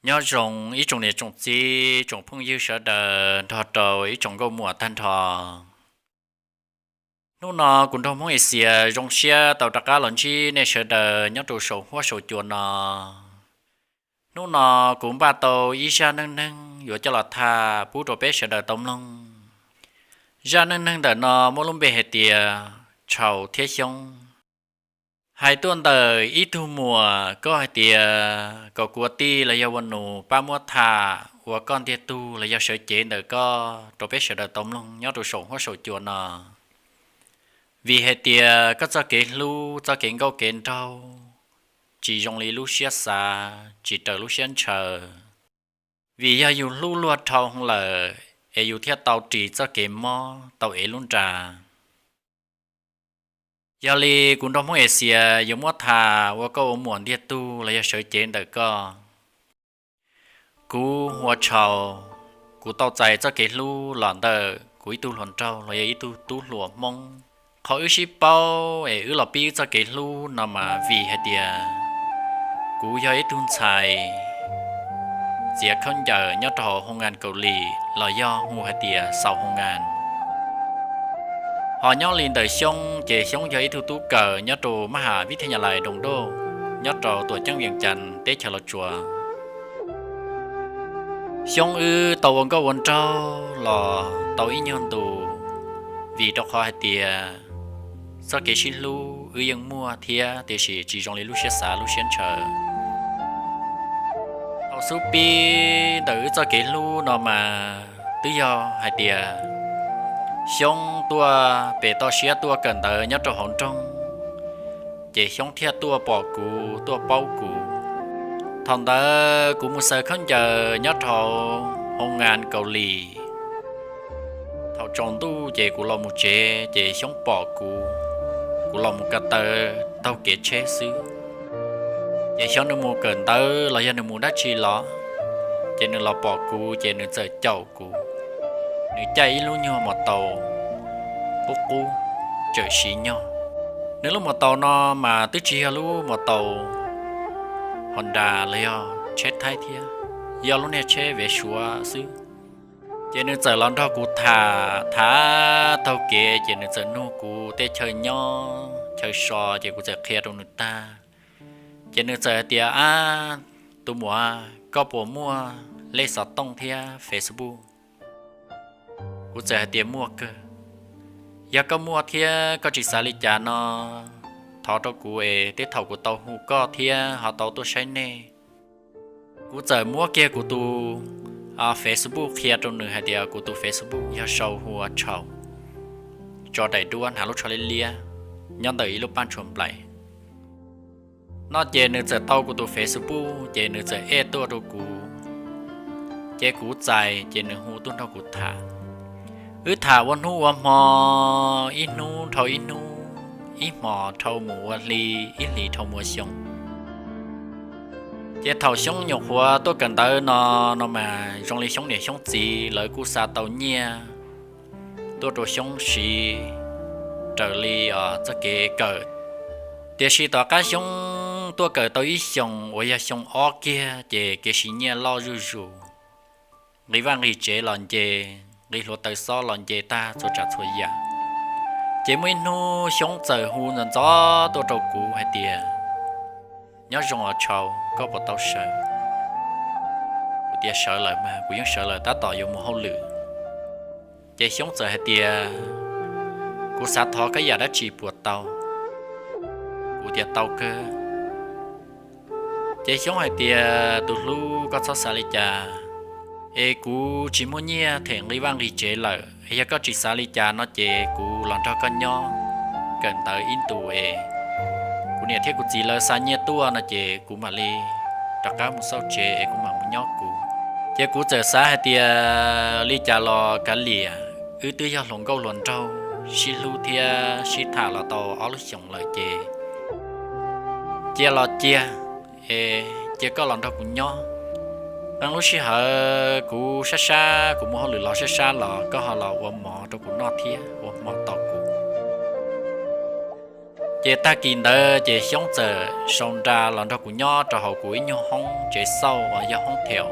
Nyob zoo ib tsoom niam tsoom txiv tsoom phooj ywg sawv daws nrog rau ib tsoom nkauj muam tag nrho. Hnub no kuv nraug Hmoob Exias zoo siab tau rov qab los ntsib nej sawv daws nyob rau saum huab saum cua no. Hnub no kuv npaj tau ib zaj neej neeg yuav coj los tham pub rau peb sawv daws tau mloog. Zaj neej neeg ntawm no muaj lub npe hais tias Tshau thiab Xyoob. Hais tuaj ntawm ib tug muam, koj hais tias kom kuv ua tij los yog ua nus pab muab tham ua koj ntiag tug los yog sawv cev ntawm koj rau peb sawv daws tau mloog nyob rau saum huab saum cua no. Vim hais tias koj txoj kev hlub txoj kev nkauj kev nraug tsis zoo li lub siab xav, tsis raws lub siab ntshaw. Vim yog yus hlub luag dhau lawm es yus thiaj tau ris txoj kev mob tau ev lub nra. Yog li kuv nraug Hmoob Exias yuav muab tham ua koj ua muam ntiag tug los yog sawv cev ntawm koj. Kuv hu ua Tshau, kuv tau txais txoj kev hlub los ntawm kuv ib tug hluas nraug los yog ib tug tub hluas Hmoob. Qhov wb sib paub es wb los pib wb txoj kev hlub no mas vim hais tias kuv yog ib tug ntxhais txiav khaub ncaws nyob rau hauv hoo ngas Kaus Lim los yog hu hais tias xaus hoo ngas. Ho nyob li ntawm Xyoob ces Xyoob yog ib tug tub kawm nyob rau mab has vib thab nyas lais Doos Doj nyob rau tuam ceeb Vias Cas teb chaws Los Tsuas. Xyoob wb tau ua nkauj ua nraug los tau ib nyuag ntus, vim rau qhov hais tias txoj kev sib hlub wb yeej muaj thiab, tiam sis tsis zoo li lub siab xav lub siab ntshaw. Thaum xub pib ntawm wb txoj kev hlub no mas twb yog hais tias Xyoob tuaj pem toj siab tuaj kawm ntawv nyob rau hauv nroog, ces Xyoob thiaj tuaj pom kuv tuaj paub kuv. Thaum ntawd kuv mus xaws khaub ncaws nyob rau hoo ngas Kaus Lim. Thaum tsaus ntuj ces kuv los mus tsev ces Xyoob pom kuv, kuv los mus ko taw taug kev tsheb xwb. Ces xyov nws mus kawm ntawv los yog nws mus dab tsi los, ces nws los pom kuv ces nws txawm caum kuv. Nws caij ib lub nyuag mos taus qub qub tsawm siv nyog. Nws lub mos taus no mas twb tsis yog lub mos taus Honda los yog tsheb Thaib thiab, yog lub niag tsheb vev suav xwb. Ces nws txawm los nrog kuv tham, tham taug kev ces nws txawm nug kuv tej chaw nyob chaw so, ces kuv txawm qhia rau nws tag. Ces nws txawm hais tias, Ab, tus muam, koj puas muaj lej xov tooj thiab Facebook? Kuv txawm hais tias, Muaj kawg. Yog koj muaj thiab koj tsis xav li cas no, thov rau kuv es tej thaum kuv tau hu koj thiab ho tau tuaj saib nej. Kuv txawm muab kiag kuv tus Facebook qhia rau nws hais tias kuv tus Facebook yog sau hu ua Tshau, tso daim duab hnav lub tsho liab liab nyob ntawm ib lub paj ntshua nplaim no. Ces nws txawm tau kuv tus Facebook ces nws txawm add tuaj rau kuv. Ces kuv txais ces nws hu tuaj nrog kuv tham. Wb tham ua hnub ua hmo, ib hnub dhau ib hnub, ib hmos dhau mus ua hli, ib hlis dhau mus ua xyoo. Ces thaum Xyoob nyuam qhuav tuaj kawm ntawv no, no mas zoo li Xyoob niam Xyoob txiv lawv kuj xa tau nyiaj tuaj rau Xyoob siv raws li txoj kev kawm. Tiam sis tom qab Xyoob tuaj kawm tau ib xyoos uas yog xyoo ob kiag ces kev siv nyiaj loj zuj zus, nqis vaj nqis tsev los nce, nqis hluav taws xob los nce tag txhua tsav txhua yam. Ces muaj ib hnub Xyoob txawm hu ntxov ntxov tuaj rau kuv hais tias, Nyob zoo os Tshau, koj puas tau sawv? Kuv tias, Sawv lawm mas, kuv yeej sawv lawm, tab tom yuav mus hauj lwm. Ces Xyoob txawm hais tias, Kuv xav thov koj yam dab tsi puas tau? Kuv tias, Tau kawg. Ces Xyoob hais tias, Tus hlub, koj txhob xav li cas, es kuv tsis muaj nyiaj them nqi vaj nqi tsev lawm. Yog koj tsis xav li cas no ces kuv los nrog koj nyob kawm ntawv ib ntus es kuv niam thiab kuv txiv lawv xa nyiaj tuaj no ces kuv mam li rov qab mus xauj tsev es kuv mam mus nyob kuv. Ces kuv txawm xav hais tias li cas los kav liam, wb twb yog hluas nkauj hluas nraug sib hlub thiab sib tham los tau ob lub xyoos lawm ces cia los cia, es cia koj los nrog kuv nyob. Qee lub sij hawm kuv sab sab, kuv mus hauj lwm los sab sab los koj ho los ua mov rau kuv noj thiab ua hmo tos kuv. Ces tag kis ntawd ces Xyoob txawm sau nra los nrog kuv nyob rau hauv kuv ib nyuag hoob tsev xauj uas yog hoob thev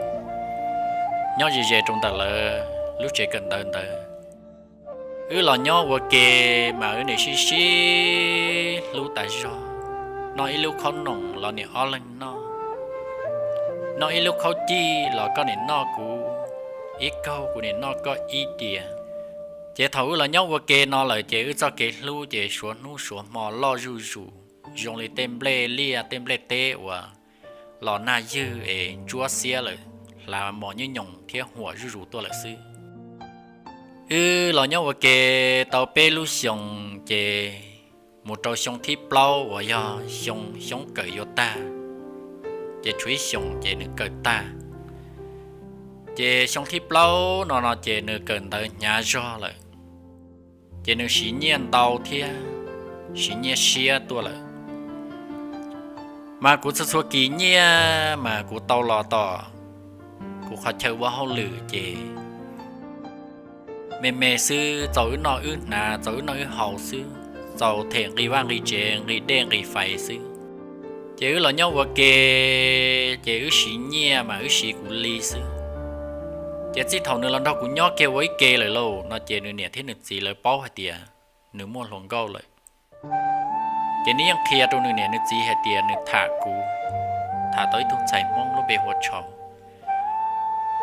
nyob ze ze rau ntawm lawv lub tsev kawm ntawv ntawd. Wb los nyob ua ke mas wb niam sib sib hlub tas zog. Noj ib lub khaub noom los niam ob leeg noj, noj ib lub khaub cij los koj niam noj kuv ib kaug, kuv niam noj koj ib diav. Ces thaum wb los nyob ua ke no lawm ces wb txoj kev hlub ces suav hnub suav hmo loj zuj zus, zoo li tej nplej liaj tej nplej teb uas los nag ywg es ntsuab xiab lawm, hlav mos nyuj nyoos thiab huam zuj zus tuaj lawm xwb. Wb los nyob ua ke tau peb lub xyoos ces mus rau xyoo thib plaub uas yog xyoo Xyoob kawm yuav tag, ces tshuav ib xyoos ces nws kawm tag. Ces xyoo thib plaub no no ces nws kawm ntawv hnyav zog lawm, ces nws siv nyiaj ntau thiab siv nyiaj siab tuaj lawm. Mas kuv txhua txhua kis nyiaj mas kuv tau los tom kuv qhov chaw ua hauj lwm ces me me xwb, txaus wb noj wb hnav, txaus wb noj wb haus xwb, txaus them nqi vaj nqi tsev, nqi dej nqi fais xwb. Ces wb los nyob ua ke ces wb siv nyiaj mas wb siv kuv li xwb. Ces txij thaum nws los nrog kuv nyob kiag ua ib ke lawm lauj no ces nws niam thiab nws txiv lawv paub hais tias nws muaj hluas nkauj lawm. Ces nws yeej qhia rau nws niam nws txiv hais tias nws tham kuv, tham tau ib tug ntxhais Hmoob lub npe hu ua Tshau.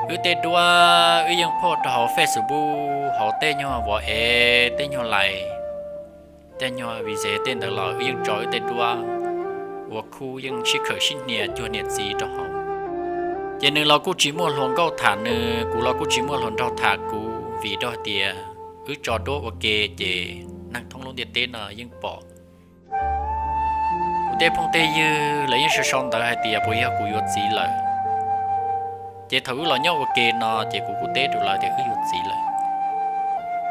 Wb tej duab wb yeej phoj rau hauv Facebook, hauv tej nyuag WhatsApp, tej nyuag Line, tej nyuag Viber tej ntawd los wb yeej tso wb tej duab ua khub yeej sib khawm sib hnia cuag niam txiv rau hauv. Ces nws los kuj tsis muaj hluas nkauj tham nws, kuv los kuj tsis muaj hluas nraug tham kuv, vim rau hais tias wb tso duab ua ke ces neeg thoob lub ntiaj teb no yeej pom. Kuv tej phooj tej ywg lawv yeej sau sau ntawv hais tias puas yog kuv yuav txiv lawm. Ces thaum wb los nyob ua ke no ces kuv kuj teb rau lawv tias wb yuav txiv lawm.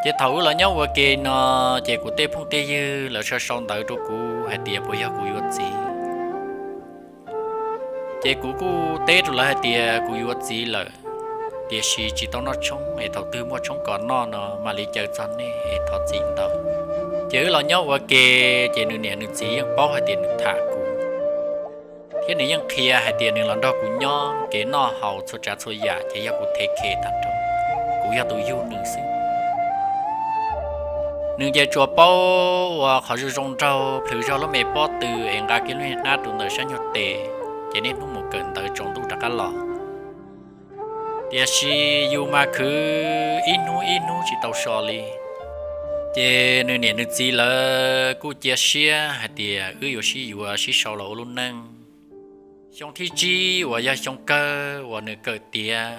Ces thaum wb los nyob ua ke no ces kuv tej phooj tej ywg lawv sau sau ntawv rau kuv hais tias puas yog kuv yuav txiv. Ces kuv kuj teb rau lawv hais tias kuv yuav txiv lawm, tiam sis tsis tau noj tshoob es thaum twg muaj tshoob kom noj no mam li caw txog nej es thov txim ntau. Ces wb los nyob ua ke, ces nws niam nws txiv yeej paub hais tias nws tham kuv, thiab nws yeej qhia hais tias nws los nrog kuv nyob kev noj haus txhua tsav txhua yam ces yog kuv thev khe tag nrho, kuv yog tus yug nws xwb. Nws ces tsuas paub ua qhov zoo zoo nraug plhws zog lub me pob tw es nqa kiag lub niag hnab rau ntawm sab nyuag tes, ces niaj hnub mus kawm ntawv tsaus ntuj rov qab los. Tiam sis yus mas khwv ib hnub ib hnub tsis tau so li. Ces nws niam nws txiv lawv kuj cia siab hais tias wb yuav sib yuav sib sau los ua lub neej. Xyoo thib tsib uas yog xyoo kawg uas nws kawm tiav,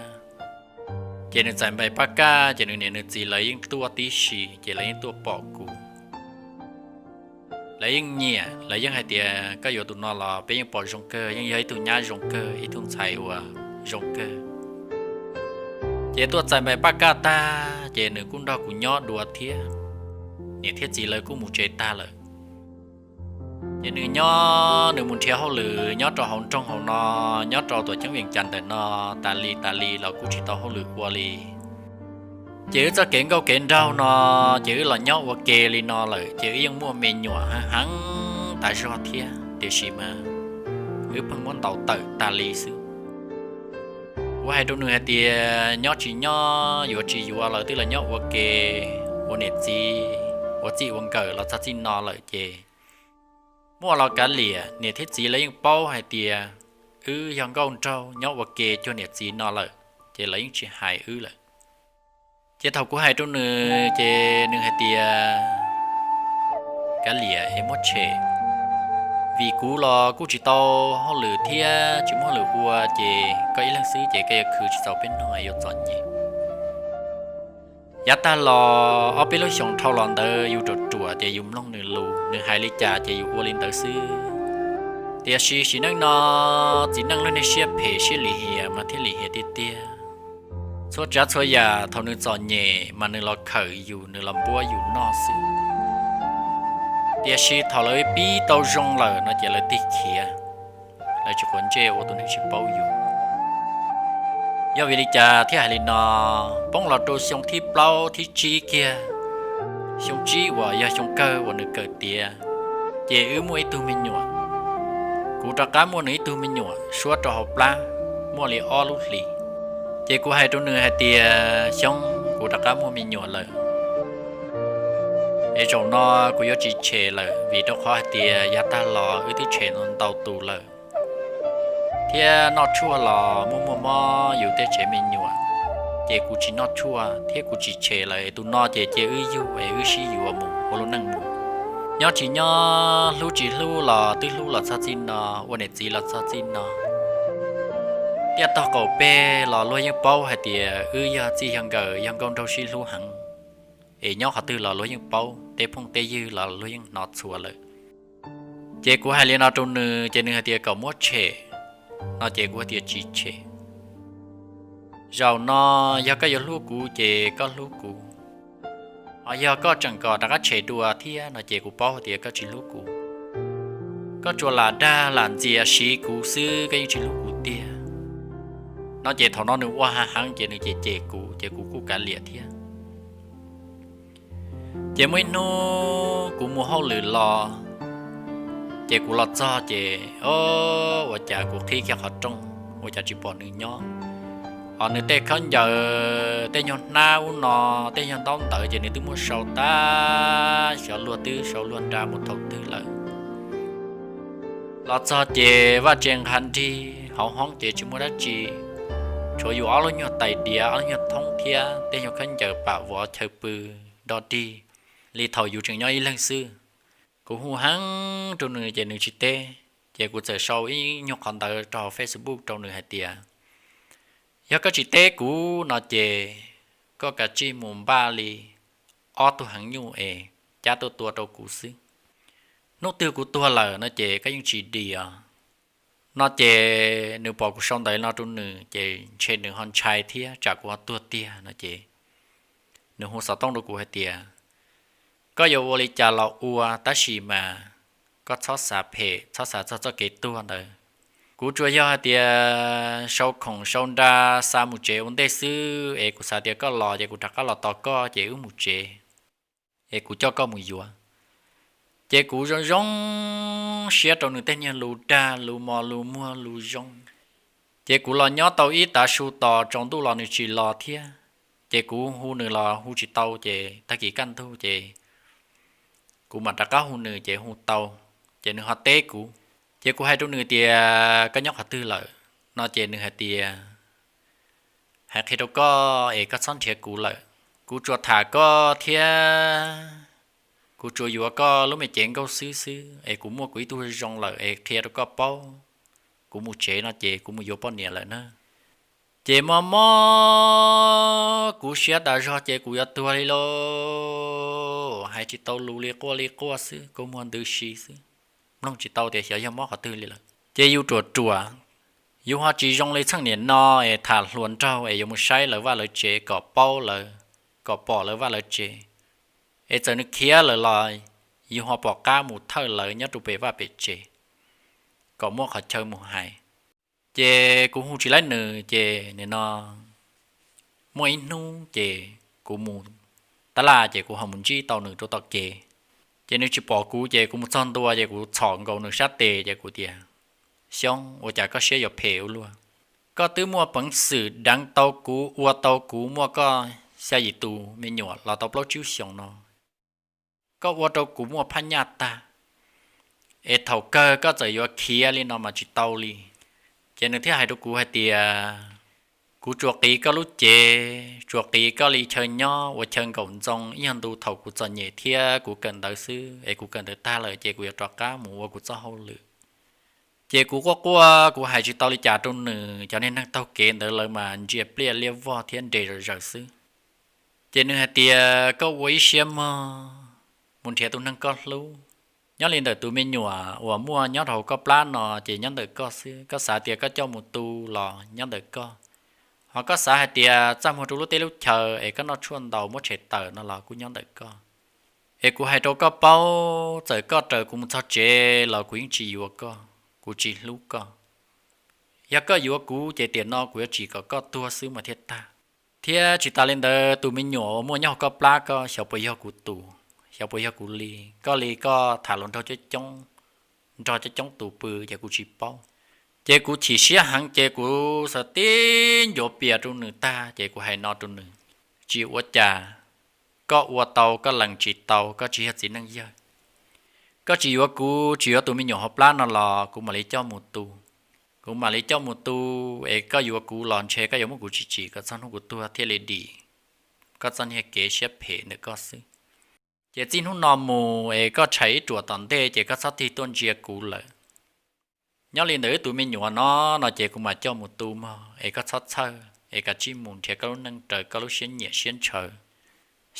ces nws txais npais paj kaj, ces nws niam nws txiv lawv yeej tuaj tib si, ces lawv yeej tuaj pom kuv. Lawv yeej nyiam, lawv yeej hais tias koj yuav tus no los peb yeej pom zoo kawg, yeej yog ib tug nyab zoo kawg, ib tug ntxhais uas zoo kawg. Ces tuaj txais npais paj kaj tag, ces nws kuj nrog kuv nyob dua thiab. Niam thiab txiv lawv kuj mus tsev tag lawm. Ces nws nyob nws mus nrhiav hauj lwm nyob rau hauv nroog hauv no, nyob rau tuam ceeb Vees Cas ntawm no, tas li tas li los kuj tsis tau hauj lwm ua li. Ces wb txoj kev nkauj kev nraug no, ces wb los nyob ua ke li no lawm, ces wb yeej muaj me nyuam heev heev tas zog thiab, tiam sis mas wb pheej muab ntaus tawm tas li xwb. Kuv hais rau nws hais tias nyob tsis nyob, yuav tsis yuav los twb los nyob ua ke, ua niam txiv ua txij ua nkawm los txog txij no lawm ces muaj los kav liam, niam thiab txiv lawv yeej paub hais tias wb yog nkauj nraug nyob ua ke cuag niam txiv no lawm, ces lawv yeej tsis hais wb lawm. Ces thaum kuv hais rau nws ces nws hais tias kav liam es muab tshem, vim kuv los kuj tsis tau hauj lwm thiab tsis muaj hauj lwm ua, ces koj ib leeg xwb ces koj yuav khwv tsis txaus peb noj yuav txom nyem. Yav tag los ob peb lub xyoos dhau los ntawd yus ruam ruam ces yus mloog nws lus, nws hais li cas ces yus ua li ntawd xwb. Tiam sis sim neej no txiv neej lub niag siab phem siab lim hiam mas thiaj lim hiam tiag tiag. Txhua tsav txhua yam thaum nws txom nyem mas nws los khawm yus, nws los npuab yus noj xwb. Tiam sis thaum lawv pib tau zoo lawm no ces lawv tig khiav, lawv tsis quav ntsej ua tus neeg tsis paub yus. Yog vim li cas thiaj hais li no? Poob los rau xyoo thib plaub thib tsib kiag, xyoo tsib uas yog xyoo kawg uas nws kawm tiav, Ces wb muaj ib tug me nyuam. Kuv rov qab muaj nws ib tug me nyuam suab rau hauv plab muaj li ob lub hlis. Ces kuv hais rau nws hais tias, Xyoob, kuv rov qab muaj me nyuam lawm, es zaum no kuv yuav tsis tshem lawm, vim rau qhov hais tias yav tag los wb twb tshem ntau tus lawm, thiab noj tshuaj los muaj muaj mob yus tej tsev me nyuam. Ces kuv tsis noj tshuaj thiab kuv tsis tshem lawm, tus no ces cia wb yug es wb sib yuav mus ua lub neej mus. Nyob tsis nyob, hlub tsis hlub los twb hlub los txog txij no, ua niam txiv los txog txij no. Tiaj tog qaum peg los luag yeej paub hais tias wb yog txij yog nkawm, yog nkauj nraug sib hlub heev, es nyob qhov twg los luag yeej paub, tej phooj tej ywg los luag yeej hnov txhua lawm. Ces kuv hais li no rau nws ces nws hais tias kom muab tshem, no ces kuv hais tias tsis tshem. Zaum no yog koj yuav hlub kuv ces koj hlub kuv, ho yog koj tseem kom rov qab tshem dua thiab no ces kuv paub hais tias koj tsis hlub kuv. Koj tsuas lam dag lam ntxias siv kuv xwb, koj yeej tsis hlub kuv tiag. No ces thaum no nws ua heev heev ces nws cem cem kuv ces kuv kuj kav liam thiab. Ces muaj ib hnub kuv mus hauj lwm los, ces kuv los txog ces, o, ua cas kuv qhib kiag qhov rooj ua cas tsis pom nws nyob. Ho nws tej khaub ncaws, tej nyuag hnab ub no, tej nyuag ntaub ntawv ces nws twb muab sau tag, xyov luag twb sau luag nra mus thaum twg lawm. Los txog ces vaj tse nqha nrig, hauv hoob ces tsis muaj dab tsi, tshuav yus ob lub nyuag tais diav, ob lub nyuag thoob thiab tej nyuag khaub ncaws pam vov chaw pw do dig li thaum yus tseem nyob ib leeg xwb. Kuv hu heev rau nws ces nws tsis teb, ces kuv txawm sau ib nyuag qhov ntawv rau hauv Facebook rau nws hais tias, yog koj tsis teb kuv no ces koj kav tsij mus npaj li ob tug heev nyuj es cab tuaj tua rau kuv xwb. Hnub twg kuv tuag lawm no ces koj yeej tsis dim os. No ces nws pom kuv sau ntawv no rau nws ces ntshe nws ho ntshai thiab tsam kuv ho tuag tiag no ces nws hu xov tooj rau kuv hais tias, koj yuav ua li cas los ua tab sis mas koj txhob xav phem, txhob xav txog txoj kev tuag ntawd. Kuv tsuas yog hais tias sau khoom sau nra xa mus tsev ua ntej xwb es kuv xav tias koj los ces kuv rov qab los tos koj ces wb mus tsev, es kuv coj koj mus yuav. Ces kuv zoo zoo siab rau nws tej niag lus dag lus mos lus muag lus zoo. Ces kuv los nyob tau ib tav su tos tsaus ntuj los nws tsis los thiab. Ces kuv hu nws los hu tsis tau ces tag kis kaj ntug ces kuv mam rov qab hu nws ces hu tau, ces nws ho teb kuv. Ces kuv hais rau nws tias koj nyob qhov twg lawm no ces nws hais tias, hais qhia rau koj es koj txhob nrhiav kuv lawm. Kuv tsuas tham koj thiab kuv tsuas yuav koj lub me cev nkauj xwb xwb es kuv muaj kuv ib tug zoo lawm es qhia rau koj paub. Kuv mus tsev no ces kuv mus yuav poj niam lawm na. Ces mob mob kuv siab tas zog ces kuv yuav tuag li lauj. Hais tsis tau lus li quaj li quaj xwb, kua muag ntws si xwb. Mloog tsis tau tias xyov yog mob qhov twg li lawm. Ces yus ruam ruam, yus ho tsis zoo li txheej niam no es tham hluas nraug es yuav mus saib lawv vaj lawv tsev kom paub lawv, kom pom lawv vaj lawv tsev. Es txawm nws khiav lawm los yus ho pom qab mus thawj lawv nyob rau pem vaj pem tsev kom muaj qhov chaw mus hais. Ces kuv hu tsis laib nws ces nim no muaj ib hnub ces kuv mus tab laj ces kuv ho mus ntsib tau nws rau tom kev. Ces nws tsis pom kuv ces kuv mus txog ntua ces kuv txhom nkaus nws sab tes ces kuv tias, Xyoob, ua cas koj siab yuav phem ua luaj? Koj twb muaj peev xwm deev tau kuv, ua tau kuv muaj koj xya yim tus me nyuam los tau plaub tsib xyoos no. Koj ua rau kuv muaj phab nyaj tag, es thaum kawg koj txawm yuav khiav li no mas tsis tau li. Ces nws thiaj hais rau kuv hais tias, kuv tsuas qiv koj lub cev, tsuas qiv koj li chaw nyob ua chaw nkaum ntxoo ib nyuag ntu thaum kuv txom nyem thiab kuv kawm ntawv xwb, es kuv kawm ntawv tag lawm ces kuv yuav rov qab mus ua kuv txoj hauj lwm. Ces kuv quaj quaj kuv hais tsis tau li cas rau nws, cov niag neeg taug kev ntawd lawv mas ntsia pliaj liab vog thiab nres zom zaws xwb. Ces nws hais tias koj ua ib siab mog, mus nrhiav tus neeg koj hlub. Nyob li ntawm tus me nyuam uas muaj nyob rau hauv koj plab no ces nyob ntawm koj xwb, koj xav tias koj coj mus tu los nyob ntawm koj. Ho koj xav hais tias txaj muag rau lub teb lub chaw es koj noj tshuaj ntau muab tshem tawm no los kuj nyob ntawm koj. Es kuv hais rau koj paub, txawm koj raws kuv mus txog tsev los kuv yeej tsis yuav koj, kuv tsis hlub koj. Yog koj yuav kuv ces tiam no kuv yuav tsim kom koj tuag xwb mas thiaj tag. Thiab tsis tas li ntawd, tus me nyuam uas muaj nyob hauv koj plab koj xyov puas yog kuv tus, Xyov puas yog kuv li, koj li koj tham hluas nraug coob coob, nrog coob coob tus pw ces kuv tsis paub. Ces kuv chim siab heev ces kuv xav tib ncuav pias rau nws tag ces kuv hais no rau nws, tsis ua cas, koj ua tau koj lees tsis tau, koj tsis yog txiv neej yawg. Koj tsis yuav kuv, tsis yuav tus me nyuam hauv plab no los kuv mam li coj mus tu. Kuv mam li coj mus tu, es koj yuav kuv los ntshe koj yuav muab kuv tsim tsim kom txog hnub kuv tuag thiaj li dim koj txoj niag kev siab phem ntawm koj xwb. Ces txij hnub no mus es koj tshais ib ruam tom ntej ces koj txhob tig tuaj ntsia kuv lawm. Nyob li ntawm wb tus me nyuam no, no ces kuv mam coj mus tu mog, es koj txhob txhawj, es kav tsij mus nrhiav koj lub neej raws koj lub siab nyiam siab ntshaw.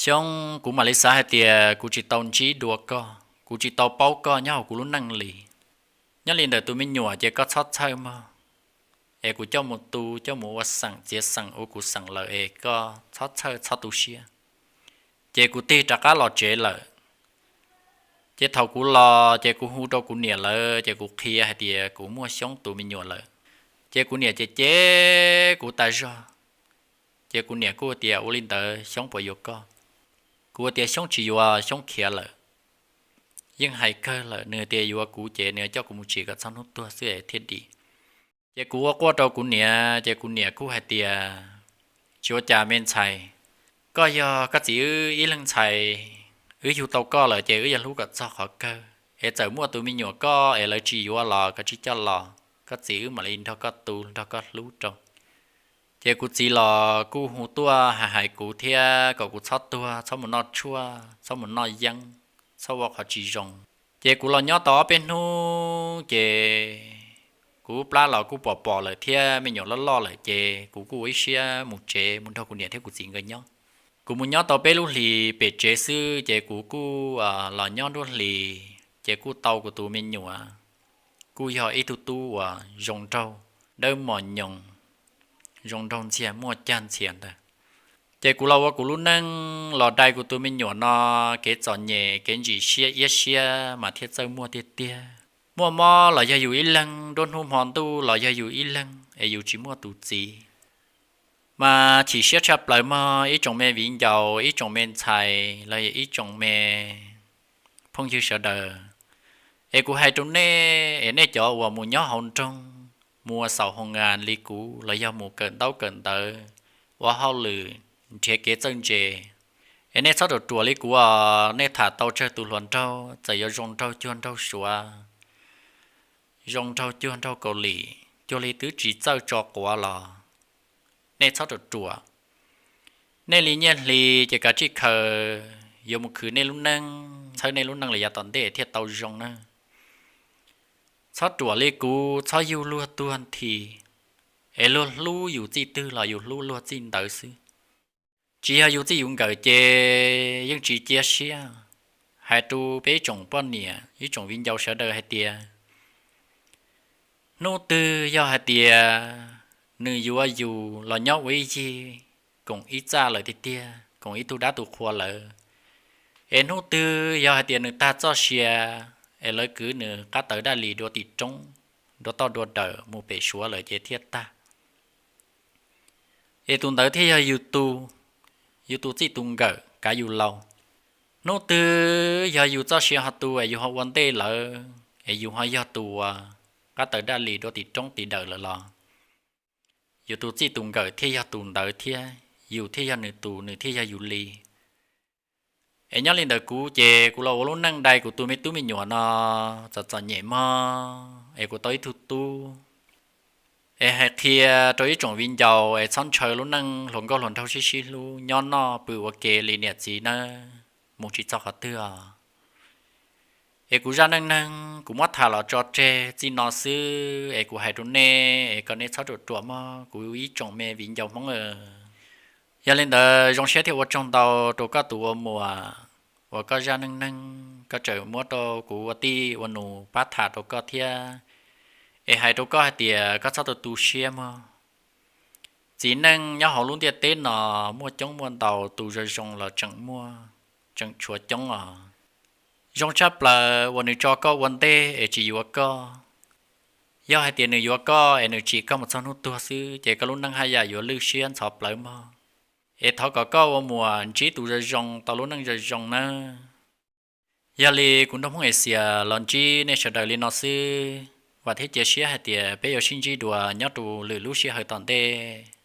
Xyoob, kuv mam li xav hais tias kuv tsis tau ntsib dua koj, kuv tsis tau paub koj nyob hauv kuv lub neej li. Nyob li ntawm tus me nyuam ces koj txhob txhawj mog, es kuv coj mus tu, coj mus ua xeem txiav xeem ua kuv xeem lawm es koj txhob txhawj txhob tu siab. Ces kuv tig rov qab los tsev lawm. Ces thaum kuv los ces kuv hu rau kuv niam lawv ces kuv qhia hais tias kuv muaj Xyoob tus me nyuam lawm. Ces kuv niam ces cem kuv tas zog. Ces kuv niam kuj tias ua li ntawd Xyoob puas yuav koj? Kuv tias Xyoob tsis yuav, Xyoob khiav lawm. Yeej hais kawg lawm, nws tias yuav kuv ces nws coj kuv mus tsim kom txog hnub tuag xwb es thiaj dim. Ces kuv ua quaj rau kuv niam ces kuv niam kuj hais tias, tsis ua cas me ntxhais, koj yog koj txiv wb ib leeg ntxhais, wb yug tau koj lawm ces wb yuav hlub kom txog qhov kawg, es txawm muaj tus me nyuam koj es lawv tsis yuav los koj tsis coj los, koj txiv wb mam li nrog koj tu nrog koj hlub rau. Ces kuv txiv los kuj hu tuaj hais hais kuv thiab kom kuv txhob tuag, txhob mus noj tshuaj, txhob mus noj yeeb, txhob ua qhov tsis zoo. Ces kuv los nyob tau ob peb hnub ces kuv plab los kuj pom pom lawm thiab me nyuam loj loj lawm ces kuv kuj ua ib siab mus tsev mus nrog kuv niam thiab kuv txiv nkawd nyob. Kuv mus nyob tau peb lub hlis pem tsev xwb ces kuv kuj los nyob nruab hlis ces kuj tau kuv tus me nyuam, kuj yog ib tug tub uas zoo nraug, dawb mos nyoos, zoo nraug ntxiag muaj cag ntxhias ntawd. Ces kuv los ua kuv lub neej los dai kuv tus me nyuam no, kev txom nyem kev ntsim siab iab siab mas thiaj txawj muaj tiag tiag. Muaj mob los yog yus ib leeg, nruab hnub hmo ntuj los yog yus ib leeg es yus tsis muaj tus txiv. Mas chim siab tshaj plaws mog ib tsoom me viv ncaus, ib tsoom me ntxhais los yog ib tsoom me phooj ywg sawv daws, es kuv hais rau nej es nej cov uas mus nyob hauv nroog, mus ua xaum hoo ngas li kuv los yog mus kawm ntaub kawm ntawv, ua hauj lwm, nrhiav kev txawj ntse, es nej txhob ruam ruam li kuv os. Nej tham tau tsawg tus hluas nraug, txawm yuav zoo nraug cuag nraug Suav, zoo nraug cuag nraug Kaus Lim, cuag li twb tsis txawj tso quav los nej txhob ruam ruam. Nej li nyiaj hli ces kav tsij khaws yuav mus khwv nej lub neej, txhawb nej lub neej los yav tom ntej thiaj tau zoo na. Txhob ruam li kuv, txhob yug luag tuag nthi, es luag hlub yus txij twg los yus hlub luag txij ntawd xwb. Tsis yog yus txij yus nkawm ces yeej tsis cia siab. Hais rau peb ib tsoom poj niam ib tsoom viv ncaus sawv daws hais tias, hnub twg yog hais tias nws yuav yus los nyob ua ib yig koom ib txaj lawm tiag tiag, koom ib tug dab tus qhua lawm, es hnub twg yog hais tias nws tag txoj sia, es lawv kwv nws qab tawv daj lis dua tim roob, dua toj dua dawm mus pem Suav lawm ces thiaj tag. Es tus ntawd thiaj yog yus tus, yus tus txij tus nkawm kav yus laus. Hnub twg yog yus txoj sia ho tu es yus ho ua ntej lawv, es yus ho yog tus uas qab tawv daj lis dua tim roob tim dawm lawm los, yus tus txij tus nkawm thiaj yog tus ntawd thiab, yus thiaj yog nws tus, nws thiaj yog yus li. Es nyob li ntawd kuv ces kuv los ua lub neej dai kuv tus me tub me nyuam no txom txom nyem mog, es kuv tau ib tug tub. Es hais qhia rau ib tsoom viv ncaus es txhob ntshaw lub neej hluas nkauj hluas nraug sib sib hlub nyob noj pw ua ke li niam txiv nawb, mus tsis txog qhov twg os. Es kuv zaj neej neeg kuv muab tham los tso tseg txij no xwb, es kuv hais rau nej es kom nej txhob ruam ruam mog kuv ib tsoom me viv ncaus Hmoob. Yog li ntawd zoo siab thiab ua tsaug ntau rau koj tus ua muam uas koj zaj neej neeg koj tseem muab rau kuv ua tij ua nus pab tham rau koj thiab. Es hais rau koj hais tias koj txhob tu tu siab mog. Txiv neej nyob hauv lub ntiaj teb no muaj coob muaj ntau, tus zoo zoo los tseem muaj, tseem tshuav coob os. Zoo tshaj plaws uas nws tso koj ua ntej es tsis yuav koj. Yog hais tias nws yuav koj es nws tsim koj mus txog hnub tuag xwb ces koj lub neej haj yam yuav lwj siab ntxhov plawv mog. Es thov kom koj ua muam ntsib tus zoo zoo tau lub neej zoo zoo nawb. Yog li kuv nrog Hmoob Axias los ntsib nej sawv daws li no xwb, vam thiab cia siab hais tias peb yuav sib ntsib dua nyob rau lwm lub sij hawm tom ntej.